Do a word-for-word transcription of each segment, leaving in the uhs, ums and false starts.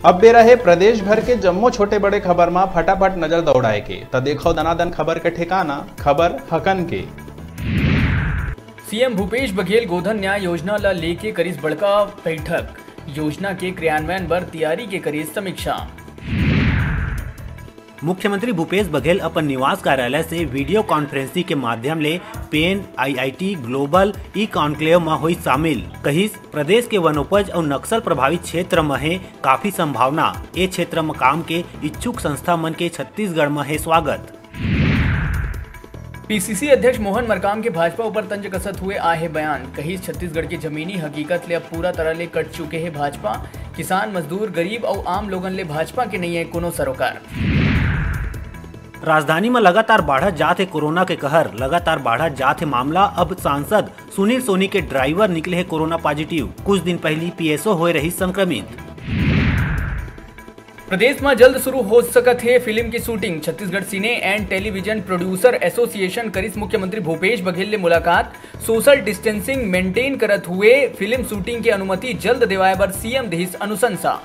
अब बेरा हे प्रदेश भर के जम्मो छोटे बड़े खबर मा फटाफट नजर दौड़ाए के, त देखो दनादन खबर के ठिकाना, खबर हकन के। सीएम भूपेश बघेल गोधन न्याय योजना ला लेके करिस बड़का बैठक, योजना के क्रियान्वयन बर तैयारी के करिस समीक्षा। मुख्यमंत्री भूपेश बघेल अपन निवास कार्यालय से वीडियो कॉन्फ्रेंसिंग के माध्यम ले पेन आईआईटी ग्लोबल ई कॉन्क्लेव म होइस शामिल। कहिस, प्रदेश के वनोपज अउ नक्सल प्रभावित क्षेत्र म हे काफी संभावना। ए क्षेत्र म काम के इच्छुक संस्था मन के छत्तीसगढ़ म हे स्वागत। पीसीसी अध्यक्ष मोहन मरकाम के भाजपा ऊपर तंज कसत हुए आए हे बयान, कहिस छत्तीसगढ़ के जमीनी हकीकत ले अब पूरा तरह ले कट चुके हे भाजपा, किसान, मजदूर, गरीब अउ आम लोगन ले भाजपा के नइये कोनो सरोकार। राजधानी म लगातार बाढ़त जात हे कोरोना के कहर, लगातार बाढ़त जात हे मामला। अब सांसद सुनील सोनी के ड्राइवर निकले हे कोरोना पॉजिटिव, कुछ दिन पहिली पीएसओ होए रहिस संक्रमित। प्रदेश म जल्द शुरू हो सकत हे फिल्म की shooting. Chhattisgarh cine and television producer association करिस मुख्यमंत्री भूपेश बघेल ले मुलाकात। सोशल डिस्टेंसिंग मेंटेन करत हुए फिल्म शूटिंग की अनुमति जल्द देवाए बर सीएम दिहिस अनुशंसा।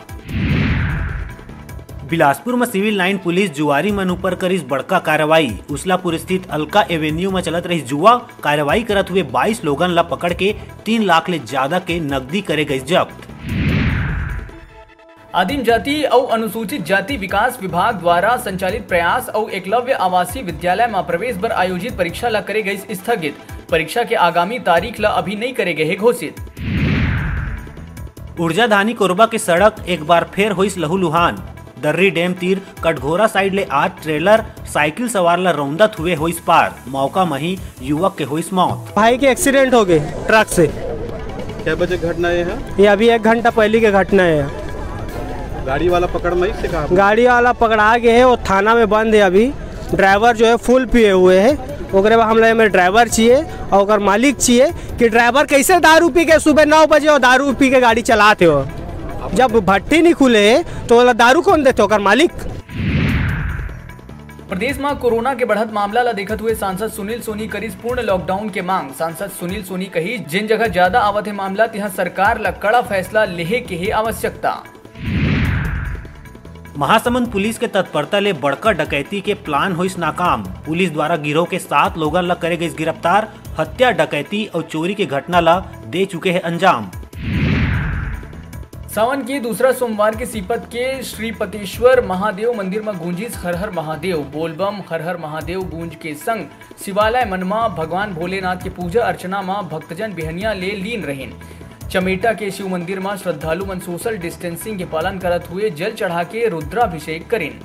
बिलासपुर म सिविल लाइन पुलिस जुआरी मन ऊपर करिस बड़का कार्रवाई। उसलापुर स्थित अलका एवेन्यू म चलत रहिस जुआ। कार्रवाई करत हुए बाईस लोगन ला पकड़ के तीन लाख ले ज्यादा के नकदी करे गइस जब्त। आदिम जाति अउ अनुसूचित जाति विकास विभाग द्वारा संचालित प्रयास अउ एकलव्य आवासीय विद्यालय म प्रवेश बर आयोजित परीक्षा ल करे गइस स्थगित। परीक्षा के आगामी तारीख ल अभी नइ करे गे हे घोषित। उर्जाधानी कोरबा के सड़क एक बार फेर होइस लहूलुहान। दर्री डैम तीर कटघोरा साइड ले आत ट्रेलर साइकिल सवार ल रौंदत हुए होइस पार। मौका म ही युवक के होइस मौत। भाई के एक्सीडेंट हो गए ट्रक से। कै बजे घटना ये है? ये अभी एक घंटा पहले के घटना है। गाड़ी वाला पकड़ में से कहा? गाड़ी वाला पकड़ा गए है, वो थाना में बंद है अभी। ड्राइवर जो है फुल पिए हुए है। ओकरे बाद हम लोग में ड्राइवर चाहिए और ओकर मालिक चाहिए कि ड्राइवर कैसे दारू पी के सुबह नौ बजे और दारू पी के गाड़ी चलाते हो। जब भट्टी नहीं खुले है तो ओला दारू कौन देते, ओकर मालिक? प्रदेश म कोरोना के बढ़त मामला ल देखत हुए सांसद सुनील सोनी करिस पूर्ण लॉकडाउन के मांग। सांसद सुनील सोनी कही, जिन जगह ज्यादा आवत हे मामला, तिहां सरकार ल कड़ा फैसला लेहे के हे आवश्यकता। महासमुंद पुलिस के तत्परता ले बड़का डकैती के प्लान होइस नाकाम। पुलिस द्वारा गिरोह के सात लोगन ल करे गइस गिरफ्तार। हत्या, डकैती अउ चोरी के घटना ल दे चुके हे अंजाम। सावन के दूसरा सोमवार के सीपत के श्रीपतेश्वर महादेव मंदिर म गूंजिस हर हर महादेव बोलबम, हर हर महादेव गूंज के संग शिवालय मन म भगवान भोलेनाथ के पूजा अर्चना म भक्तजन बिहनिया ले लीन रहिन। चमेटा के शिव मंदिर म श्रद्धालु मन सोशल डिस्टेंसिंग के पालन करत हुए जल चढ़ा के रुद्राभिषेक करिन।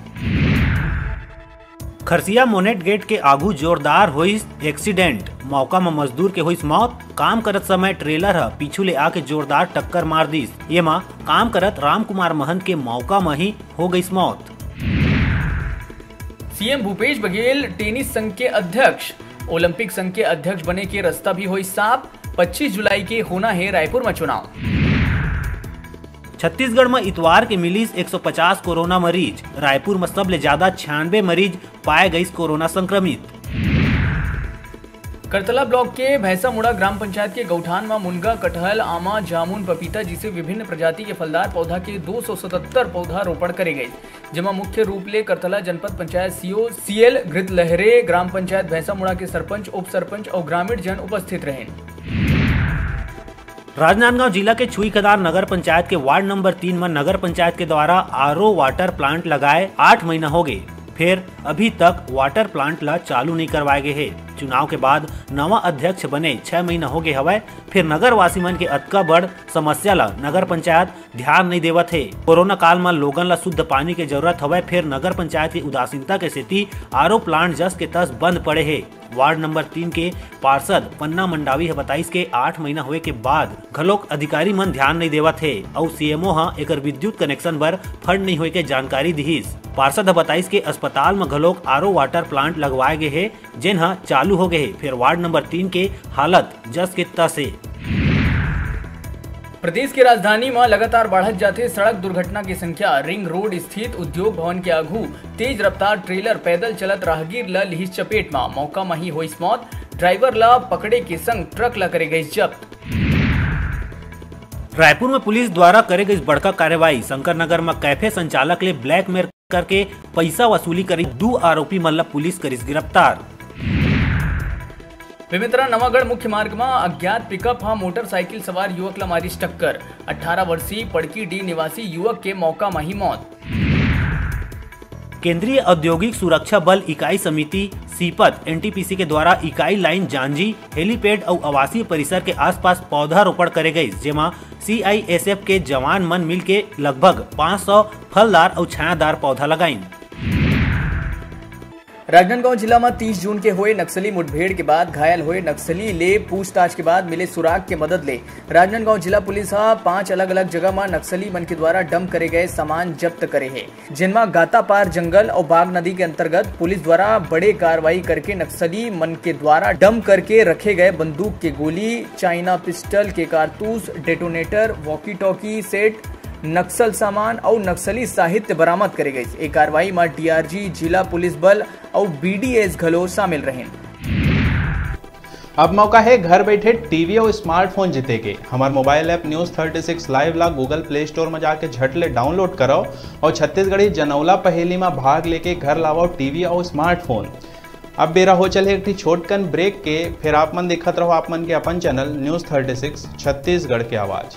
खरसिया मोनेट गेट के आगू जोरदार होइस एक्सीडेंट। मौका म मजदूर के होइस मौत। काम करत समय ट्रेलर ह पीछू ले आके जोरदार टक्कर मार दिस। येमा काम करत रामकुमार महंत के मौका म ही हो गइस मौत। सीएम भूपेश बघेल टेनिस संघ के अध्यक्ष, ओलंपिक संघ के अध्यक्ष बने के रास्ता भी होइस साफ। पच्चीस जुलाई के होना हे रायपुर म चुनाव। छत्तीसगढ़ म इतवार के मिलिस एक सौ पचास कोरोना मरीज। रायपुर म सबले ज्यादा छियानबे मरीज पाए गइस कोरोना संक्रमित। करतला ब्लॉक के भैंसामुड़ा ग्राम पंचायत के गौठान म मुनगा, कटहल, आमा, जामुन, पपीता जैसे विभिन्न प्रजाति के फलदार पौधा के दो सौ सतहत्तर पौधा रोपण करे गइस, जेमा मुख्य रूप ले करतला जनपद पंचायत सीओ सीएल घृतलहरे, ग्राम पंचायत भैंसामुड़ा के सरपंच, उप सरपंच अउ ग्रामीण जन उपस्थित रहिन। राजनांदगांव जिला के छुईखदार नगर पंचायत के वार्ड नंबर तीन म नगर पंचायत के द्वारा आरओ वाटर प्लांट लगाए आठ महीना हो गए, फिर अभी तक वाटर प्लांट ला चालू नहीं करवाए गए हे। चुनाव के बाद नवा अध्यक्ष बने छह महीना हो गए हवय, फिर नगर वासी मन के अतका बड़ समस्या ला नगर पंचायत ध्यान नहीं देवत हे। कोरोना काल म लोगन ला शुद्ध पानी के जरूरत हवय, फिर नगर पंचायत के उदासीनता के सेती आरओ प्लांट जस के तस बंद पड़े हे। वार्ड नंबर तीन के पार्षद पन्ना मंडावी ह बताइस के आठ महीना होए के बाद घलोक अधिकारी मन ध्यान नइ देवत हे अउ सीएमओ ह एकर विद्युत कनेक्शन बर फंड नइ होए के जानकारी दिहिस। पार्षद ह बताइस के अस्पताल म घलोक आरओ वाटर प्लांट लगवाए गे हे, जेन ह चालू हो गे हे, फेर वार्ड नंबर तीन के हालत जस के तस हे। प्रदेश के राजधानी म लगातार बढ़त जाथे सड़क दुर्घटना के संख्या। रिंग रोड स्थित उद्योग भवन के आघू तेज रफ्तार ट्रेलर पैदल चलत राहगीर ल लिहिस चपेट म, मौका म ही होइस मौत। ड्राइवर ल पकड़े के संग ट्रक ल करे गइस जब्त। रायपुर में पुलिस द्वारा करे गई बड़का कार्रवाई। शंकर नगर में कैफे संचालक ले ब्लैकमेल करके पैसा वसूली करी दू आरोपी मन ला पुलिस करिस गिरफ्तार। बेमेतरा नवागढ़ मुख्य मार्ग म अज्ञात पिकअप ह मोटरसाइकिल सवार युवक ल मारिस टक्कर। अठारह वर्षीय पड़की डी निवासी युवक के मौका म ही मौत। केंद्रीय औद्योगिक सुरक्षा बल इकाई समिति सीपत एनटीपीसी के द्वारा इकाई लाइन जांजी, हेलीपैड अउ आवासीय परिसर के आसपास पौधारोपण करे गइस, जेमा सीआईएसएफ के जवान मन मिलके लगभग पाँच सौ फलदार अउ छायादार पौधा लगाइन। राजनांदगांव जिला म तीस जून के होए नक्सली मुठभेड़ के बाद घायल होए नक्सली ले पूछताछ के बाद मिले सुराग के मदद ले राजनांदगांव जिला पुलिस ह पांच अलग-अलग जगह म नक्सली मन के द्वारा डंप करे गए सामान जब्त करे हे, जेनमा गातापार जंगल अउ बाग नदी के अंतर्गत पुलिस द्वारा बड़े कार्रवाई करके नक्सली मन के द्वारा डंप करके रखे गए बंदूक के गोली, चाइना पिस्टल के कारतूस, detonator, walkie talkie set, Naxal सामान अउ नक्सली साहित्य बरामद करे गइस। ए कार्रवाई म डीआरजी, जिला पुलिस बल अउ बीडीएस घलो शामिल रहिन। अब मौका हे घर बैठे टीवी अउ स्मार्टफोन जीते के। हमर mobile app news thirty six live ला Google प्ले स्टोर म जाके झट ले डाउनलोड करव अउ छत्तीसगढ़ी जनौला पहेली म भाग लेके घर लावव टीवी अउ स्मार्टफोन। अब बेरा हो चले एक ठी छोटकन ब्रेक के, फिर आप मन देखत रहो आप मन के अपन channel news thirty six Chhattisgarh के आवाज़।